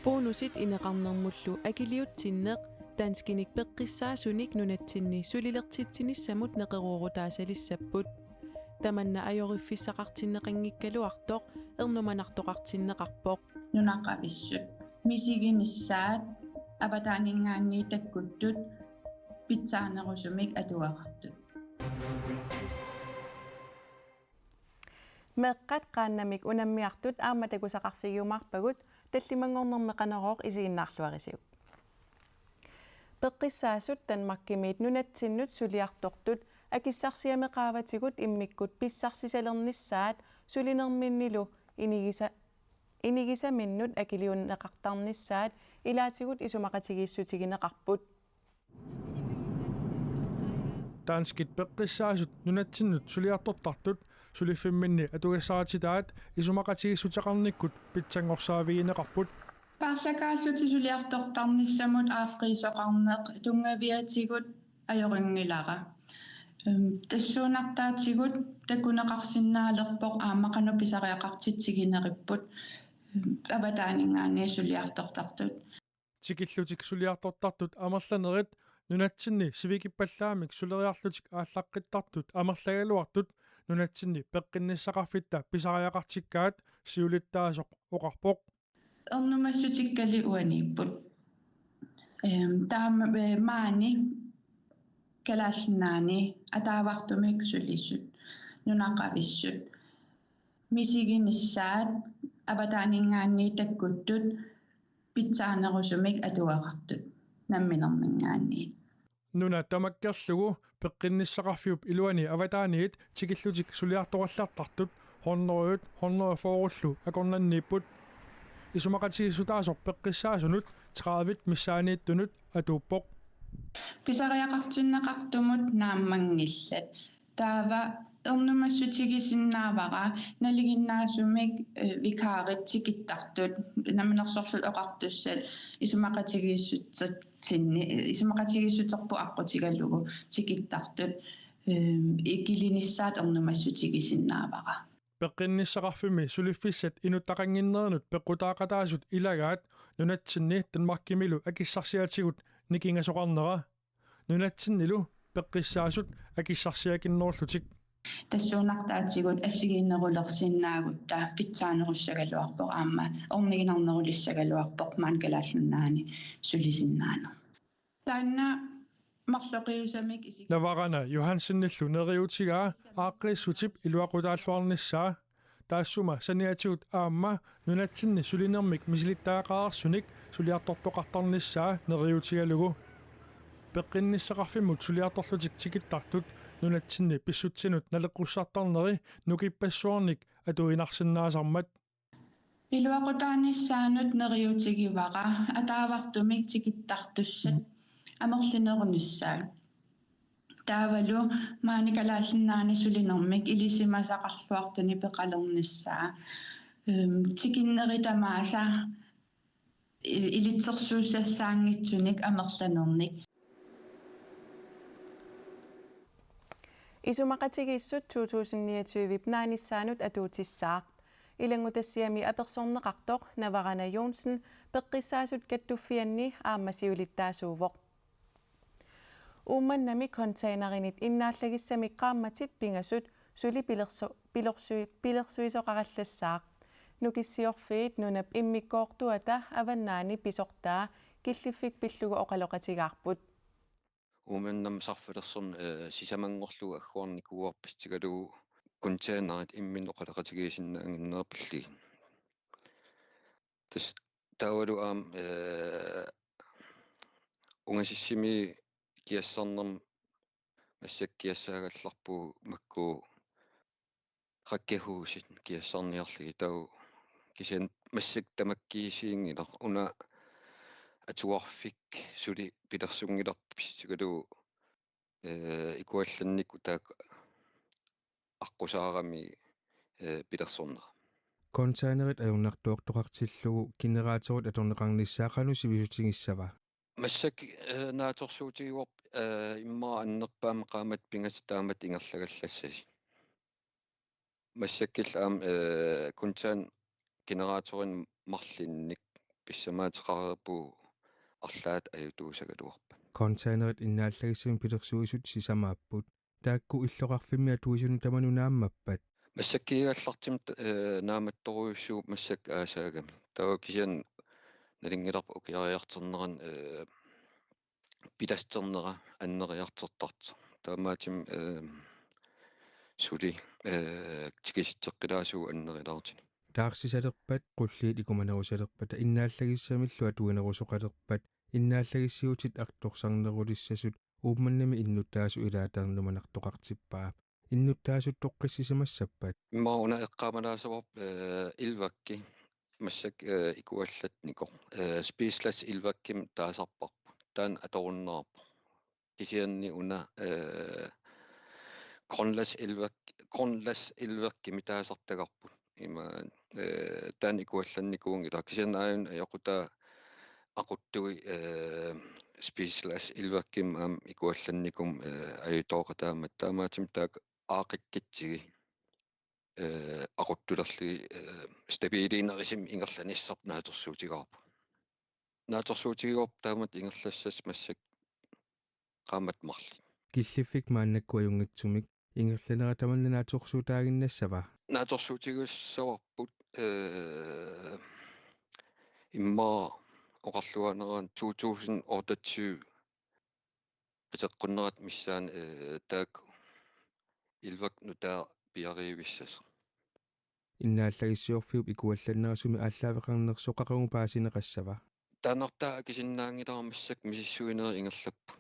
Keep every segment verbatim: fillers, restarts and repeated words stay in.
Bonusit ineqarnermullu akiliutsinneq danskinik peqqissaasunik nunatsinni sulilertitsinissamut neqeroorutaasalissapput. Tamanna ajoriffissaqartinneqanngikkaluartoq ernumanartoqartinneqarpoq. Nunaqavissut misiginissaat avataaninngaanniit takkuttut pitsaanerusumik atuaqartut. Meeqqat qaannamik unammiartut aamma takusaqarfigiumaarpagut, tallimanngornermi Qanorooq isiginnaarluarisiuk. Peqqissaasut Danmarkimiit nunatsinnut suliartortut akissarsiameqaavatigut immikkut pissarsisalernissaat sulinerminnilu inigisa-, inigisaminnut akiliunneqartarnissaat ilaatigut isumaqatigiissutigineqarput. Danskit peqqissaasut nunatsinnut suliartortartut suliffimminni atugassarititaat isumaqatigiissuteqarnikkut pitsanngorsaavigineqarput. Paarlakaallutik suliartortarnissamut aaffariisoqarneq tunngaviatigut ajorinngilara. Øhm, tassuunartaatigut takuneqarsinnaalerpoq aamma qanoq pisariaqartitsigineripput, øhm, avataaninngaanniit suliartortartut. Tikillutik suliartortartut amerlanerit nunatsinni sivikippallaamik suleriarlutik aallaqqittartut amerlagaluartut nunatsinni peqqinnissaqarfitta pisariaqartikkaat siulittaasoq oqarpoq. Ernumassutikkalu uaniipput. Øhm, taama, øh, maani Kalaallit Nunaanni ataavartumik sulisut, nunaqavissut, misiginissaat avataaninngaanniit takkuttut pitsaanerusumik atuaqartut namminerminngaanniit. Nuna tamakkerlugu peqqinnissaqarfiup iluani avataaniit tikillutik suliartorallartartut hundredet, hundrede fyrrellu akornanniipput. Isumaqatigiissutaasoq peqqissaasunut tredivet missaaniittunut atuuppoq. Pisariaqartinneqartumut naammanngillat. Taava ernumassutigisinnaavara nalinginnaasumik, øh, vikarit tikittartut, namminersorlutik oqartussat isumaqatigiissutsinni, isumaqatigiissuterput aqqutigalugu tikittartut, øhm, ikilinissaat ernumassutigisinnaavara. Peqqinnissaqarfimmi suliffissat inuttaqannginnerinut peqqutaaqataasut ilagaat nunatsinni Danmarkimilu akissarsiatigut nikingasoqarnera. Nunatsinnilu peqqissaasut akissarsiakinnerullutik. Tassuunartaatigut assigiinnerulersinnaagutta pitsaanerussagaluarpoq aamma orniginarnerulissagaluarpoq maani Kalaallit Nunaanni sulisinnaaneq. Taanna marloqiusamik isik- Navarana Johansenillu neriuutigaa aaqqiissutip iluaqutaalluarnissaa. Taassuma saniatigut aamma nunatsinni sulinermik misilittagaqareersunik suliartortoqartarnissaa neriuutigalugu. Peqqinnissaqarfimmut suliartorlutik tikittartut nunatsinni pissutsinut naleqqussartarneri nukippassuarnik atuinarsinnaasarmat. Iluaqutaanissaanut neriuutigivara ataavartumik tikittartussat amerlinerunissaat. Taavalu maani Kalaallit Nunaanni sulinermik ilisimasaqarluartunik peqalernissaa. Øhm, tikinnerit tamaasa i-, ilitsersuussassaanngitsunik amerlanernik. Isumaqatigiissut to tusind niogtyve-p naanissaanut atuutissaaq. Ilanngutassiami apersorneqartoq Navarana Johnsen Peqqissaasut Kattuffianni aamma siulittaasuuvoq. Uummannami containerit innaallagissamik qaammatit pingasut suli pilerso-, pilersui-, pilersuisoqarallassaaq. Nukissiorfiit nunap immikkoortuata avannaani pisortaa killiffik pillugu oqaloqatigaarput. Uummannami sarfalersorneq, eh, sisamanngorlugu agguarnikuuarput pissutigalugu containerit imminnut oqaloqatigiissinnaannginnerat pillugit. Tassa taavalu aamma, eh, ungasissumi kiassarnermi massakkut kiassaagallarpugut makku rækkehuset kiassarniarlugit taava kisianni massakkut tamakkiisiinngilaq una atuarfik suli pilersunngilarput pissutigalugu, eh, ikuallannikkut taakku aqqusaarami, eh, pilersornera. Containerit ajornartoortoqartillugu generatorit atorneqarnissaa qanoq sivisutigissavat? Massakkut, eh, naatsorsuutigaarput, eh, immaqa annerpaamik qaammatit pingasut taamatut ingerlagallassasut. Massakkut aamma, eh, konteineri generatorinik marlunnik pissamaateqareerpugut arlaat ajutuusagaluarpat. Containerit innaallagissamik pilersuisut sisamaapput. Taakku illoqarfimmi atuisunut tamanut naammappat? Massakkuugallartumik, eh, naammattorujussuupput massakkut aasaagami. Taava kisianni nalunngilarput ukioqariartornerani, eh, pilassernera anneriartortartoq. Taamaattumik, eh, suli, eh, tikisitseqqilaassuugut annerilaartunik. Taarsissalerpat, qulliit ikumanerusalerpata innaallagissamillu atuinerusoqalerpat, innaallagissiuutit artorsarnerulissasut Uummannami innuttaasut ilaat taanna nuannertoqartippaa. Innuttaasut toqqissisimassappat? Immaqa una eqqaamalaassavarput, eh, Ilvakki massakkut, eh, ikuallatnikoq. Eh, Spisless Ilvakkimik taasarparput. Taanna atorunnaarpoq. Kisianni una, eh, Grønlands Ilvak-, Grønlands Ilvakkimik taasartagarput. Ima, eh, taanna ikuallannikuunngilaq. Kisianni aajuna ajoqutaa aquttui, eh, Spisless Ilvakkimik aamma ikuallannikumik, eh, ajutooqataammata. Taamaattumik taakku aaqqikkutsigit, eh, aquttulerlugit, eh, stabiliinerusumik ingerlanissarput naatsorsuutigaarput. Naatsorsuutigaarput taamatut ingerlassasoq massakkut qaammatit marluk. Killiffik maannakkut ajunngitsumik ingerlanera tamanna naatsorsuutaaginnassava? Naatsorsuutigissavarput, eh, immaqa oqarluaannaraanni to tusind otteogtyve qiteqqunnerata missaani, eh, taakku Ilvak nutaaq piariuvissasoq. Innaallagissiorfiup ikuallannera sumi aallaaveqarnersoq qaqugu paasineqassava? Taannartaa akisinnaanngilara, massakkut misissuinerit ingerlapput.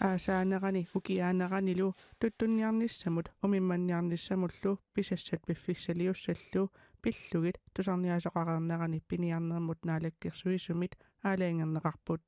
Aasaanerani ukiaaneranilu tuttunniarnissamut umimmanniarnissamullu pisassat piffissaliussallu pillugit tusarniaasoqareernerani piniarnermut naalakkersuisumit aalajangerneqarput.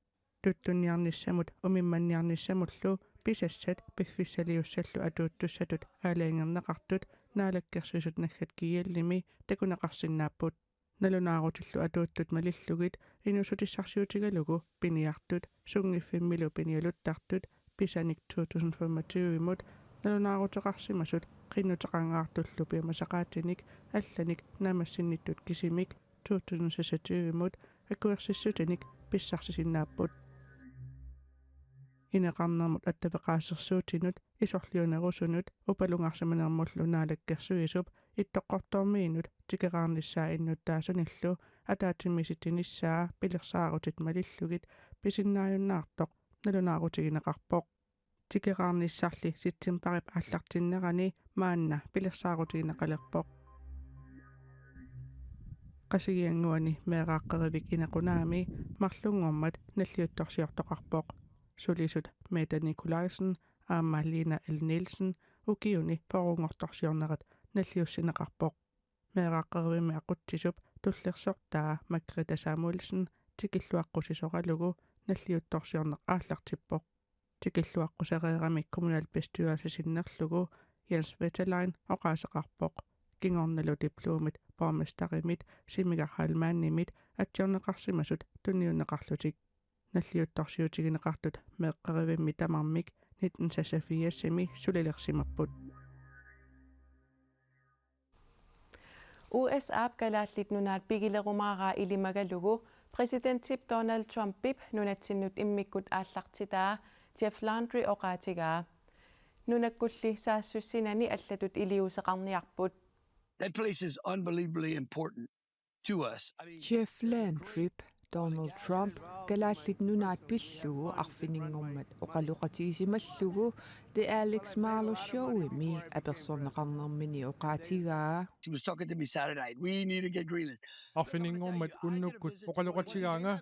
Tuttunniarnissamut umimmanniarnissamullu pisassat piffissaliussallu atuuttussatut aalajangerneqartut naalakkersuisut naggat G L-imi takuneqarsinnaapput. Nalunaarutillu atuuttut malillugit inuussutissarsiutigalugu piniartut sunngiffimmilu pinialuttartut pisanik to tusind femogtyve-mut nalunaaruteqarsimasut qinnuteqangaartullu piumasaqaatinik allanik naammassinnittut kisimik to tusind seksogtyve-mut akuersissutinik pissarsisinnaapput. Ineqarnermut attaveqaasersuutinut isorliunerusunut upalungaarsimanermullu naalakkersuisup Ittoqqortoormiinut tikeraarnissaa innuttaasunillu ataatsimiisitsinissaa pilersaarutit malillugit pisinnaajunnaartoq nalunaarutigineqarpoq. Tikeraarnissarli septembarip aallartinnerani maanna pilersaarutigineqalerpoq. Qasigiannguani meeraaqqerivik Inaqunaami marlunngormat nalliuttorsiortoqarpoq. Sulisut Meta Nikolajsen aamma Lina L. Nielsen ukiuni fyrrenngortorsiornerat nalliussineqarpoq. Meeraaqqerivimmi aqutsisup tullersortaa Margrethe Samuelsen tikilluaqqusisoralugu nalliuttorsiorneq aallartippoq. Tikilluaqqusereerami kommunalbestyrelsi sinnerlugu Jens Wetterlein oqaaseqarpoq. Kingornalu diplomit borgmesterimit Simigaq Heilmannimit atsiorneqarsimasut tunniunneqarlutik. Nalliuttorsiutigineqartut meeqqerivimmi tamarmik nitten seksogfirsimi sulilersimapput. U S A-p Kalaallit Nunaat pigilerumaaraa ilimagalugu præsidentip Donald Trumpip nunatsinnut immikkut aallartitaa Jeff Landry oqaatigaa. Nunakkulli saassussinani allatut iliuuseqarniarput. That place is unbelievably important to us. I mean, Jeff Landryp Donald Trump Kalaallit Nunaat pillugu arfininngormat oqaloqatigisimallugu The Alex Marlow Show-imi apersorneqarnermini oqaatigaa. He was talking to me Saturday night. We need to get Greenland. Arfininngormat unnukkut oqaloqatigaanga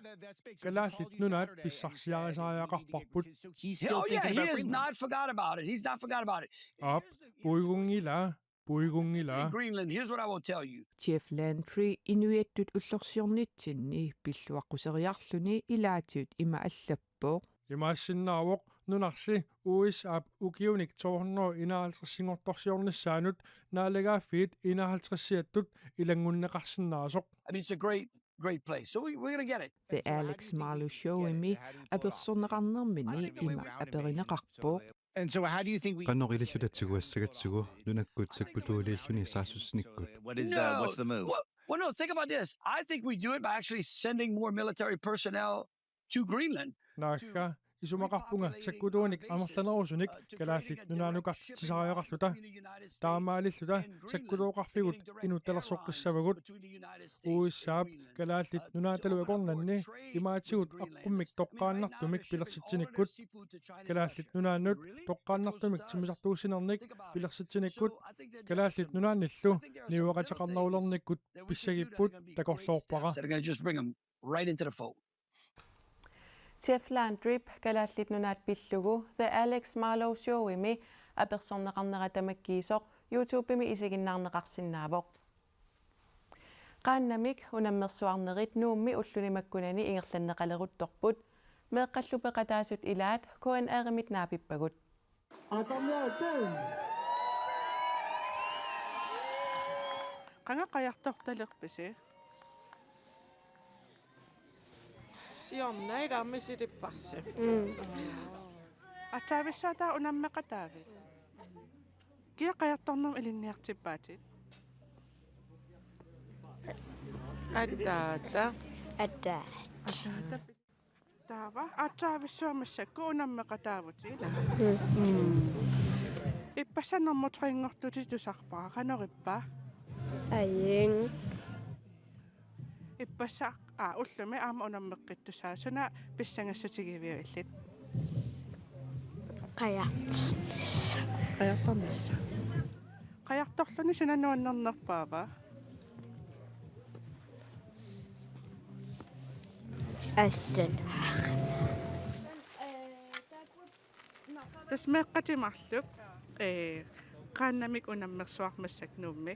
Kalaallit Nunaat pissarsiarisariaqarparput. He's still, oh, yeah, thinking about Greenland. He has not forgot about it. He's not forgot about it. Aap, puigunngilara, puigunngilara. Greenland, here's what I will tell you. Jeff Landry inuiattut ullorsiornitsinni pilluaqquseriarluni ilaatigut ima allappoq: Imaassinnaavoq nunarsi U S A-p ukiunik to hundrede enoghalvtredsinngortorsiornissaanut naalagaaffiit enoghalvtredsiattut ilanngunneqarsinnaasoq. I mean, it's a great Great place. So we, we're going to get it. The Alex Marlow Show-imi apersorneqarnermini ima aperineqarpoq. And so how do you think we Qanoq ililluta tiguassagatsigu nunakkut sakkutuuliilluni saassussinikkut? What is the, No. what's the move? Well, well, no, think about this. I think we do it by actually sending more military personnel to Greenland. Naagga, isumaqarpunga sakkutuunik amerlanerusunik Kalaallit Nunaanukartitsisariaqarluta. Taamaalilluta sakkutooqarfigut inuttalersoqqissavagut. U S A-p Kalaallit Nunaatalu akornanni imaatigut aqqummik toqqaannartumik pilersitsinikkut. Kalaallit Nunaannut toqqaannartumik timmisartuussinernik pilersitsinikkut. Kalaallit Nunaannillu niueqateqarnerulernikkut pissagipput takorloorpara. They're gonna just bring 'em right into the fold. Jeff Landryp Kalaallit Nunaat pillugu The Alex Marlow Show-imi apersorneqarnera tamakkiisoq YouTube-imi isiginnaarneqarsinnaavoq. Qaannamik unammersuarnerit Nuummi ulluni makkunani ingerlanneqaleruttorput. Meeqqallu peqataasut ilaat K N R-imit naapippagut. Qanga qajartortalerpisi? Siorna ilami silipparsi. Mm. Atsaavissuaq taava unammeqataavit? Kia qajartornermik ilinniartippaatit? Attaata. Attaat. Taava atsaavissuaq massakkut unammeqataavutit, ilaa? Mm. Ippassaq nummer tre-nngortutit tusarpara, qanorippa? Ajin. Ippassaq, aa, ullumi aamma unammeqqittussaavoq, suna pissangassutigiviuk illit? Qajart. Qajartornissaq. Qajartorluni suna nuannernerpaava? Assut. Tassa meeqqat marluk, ee, qaannamik unammersuarmik massakkut Nuummi.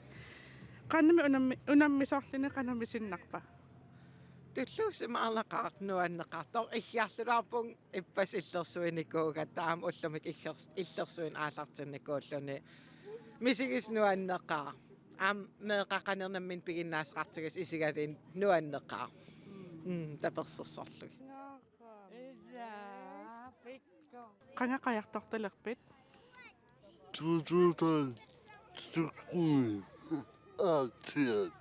Qaannamik unammi-, unammisoorluni qanoq misinnarpa? Tulluusimaarnaqaaq nuanneqartoq, iggiarlulaarpunga ippassaq illersuinikuugama, taava ullumi igger-, illersuineq aallartinnikuulluni. Misigisaq nuanneqaaq. Aamma meeqqat qanoq nammineq piginnaasaqartigisut isigalugu nuanneqaaq. Mm, tapersersorlugit. Qanga qajartortalerpit? Two thousand sixteen. Aatsaat.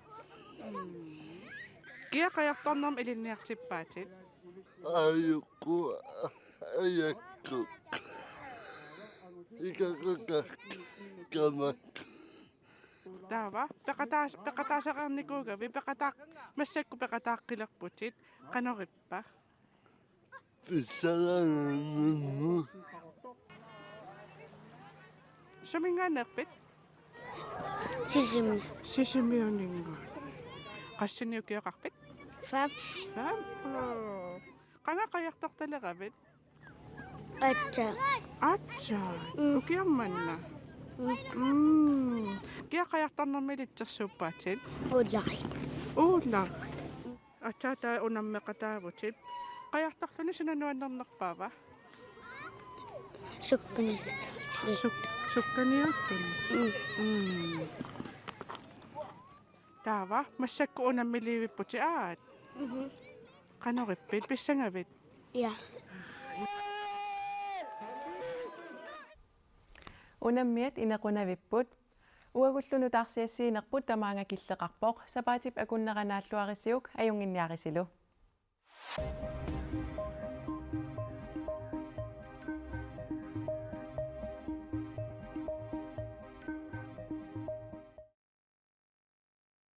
Kia qajartornermik ilinniartippaatit? Ajoqu, ajakku. Ikakakak, kamak. Taava, peqataas-, peqataasaqarnikuugavit, peqataa-, massakkut peqataaqqilerputit, qanorippa? Pissanganarnermut. Suminngaanneerpit? Sisimiut. Sisimiuninngaanniit. Qassinik ukioqarpit? Fem. Fem. Qanga qajartortaleravit? Aatsaat. Aatsaat. Mm. Ukioq manna. Mm. Mm. Kia qajartornermik ilitsersuuppaatit? Ulrik. Ulrik. Aatsaat taava unammeqataavutit. Qajartorluni suna nuannernerpaava? Sukkani. Suk-, sukkaniarluni. Mm. Mm. Taava, massakkut unammiliivipputit aat? Mhm. Qanorippit, pissangavit? Ja. Unammiat inequnavipput. Uagullu nutaarsiassiinerput tamaanga killeqarpoq, sapaatip akunnera naalluarisiuk ajunnginniarisilu.